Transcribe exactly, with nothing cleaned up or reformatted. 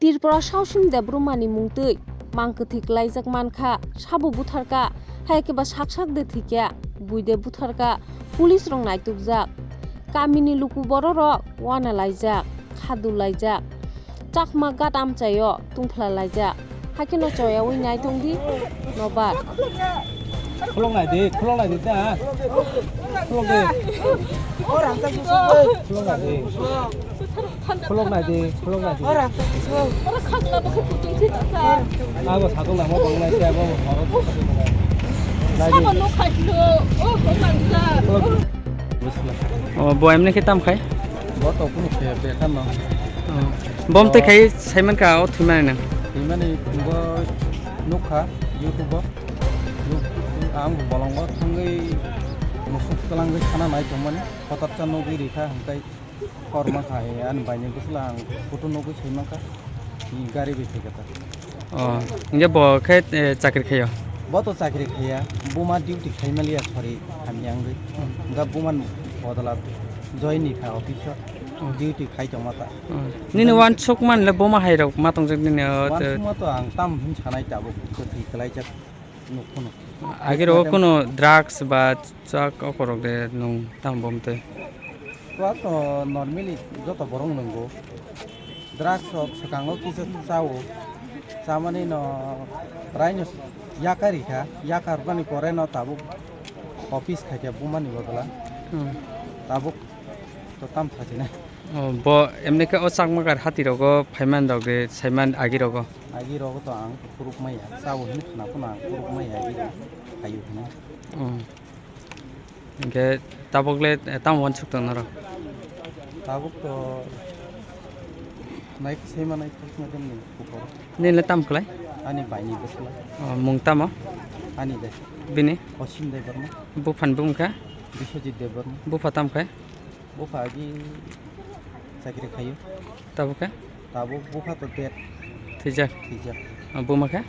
Tripura Saosim Debbarmani mungtwi mang kwthwi kwlaijak mankha, sabo butharkha, hai khe ba sak sak de thwikha, buide butharkha, police rok naitukjak. Kamini luku bororok wana laijak, khadu laijak, chakma gat amchaio tungphla laijak. Haikhe no choyaui nai tongdi nobar. Khulok nai di, khulok nai di da. Khulok di. Khulok nai di, khulok nai di. Abo sakol namo bang nai se abo horo. Nai di. O bo emne khe tam khai? Bo to kunu khe bekar no. Bom tei khai saiman ka o thumani nang. Thumani bo nukha YouTube o. Ang bolongo thangwi musuk twlangwi sana nai tongmani. Kotorsa nugwi rikha hwnkhe korma kha ani baini bwsla ang photo nugwi saimankha. Gari bai phaikha ta. O, hwnkhe bo khe, eh, chakri khaio? Bo to chakri khaiya, buma duty khaimaliya sori hamya wngwi. Hwnkhe bumani bodol join ni kha office o, duty khai tongma ta. O. Nini wansuk manle buma hai rok ma tongjak nini o, wansukma to ang tam hin sanai tabuk kwthwi kwlaijak. Nukho no. Agiro kuno drugs ba chak okorok de nung tam bom tei. Drugs no normally joto borok nungo. Drugs rok swkango kisa chao. Chamani no prai no yakari kha, yakar bani pore no tabuk office khaikha bumani bodol. Hmm. Tabuk to tam thachina. O, bo emne khe o chakma gar hati rogo phaiman rok de saiman agi rogo. Agi rogo to ang khuruk maya, chao hin khna phano ang khuruk maya agi rogo, hayu hino. O. Hingke tabok le, eh, tamo wansuk tong norok? Tabok to nai sai manai khuruk ma dem ni kupor. Nini le tam khlai? Ani bai ni bwsla. O, mung tamo? Ani de. Bini? Osim Debbarma. Buphan bumkha? Biswajit Debbarma. Bupha tam khai? Bupha agi chakri khayo. Tabuk khe? Tabuk bupha to dead. Thwijak? Thwijak. O, buma khe?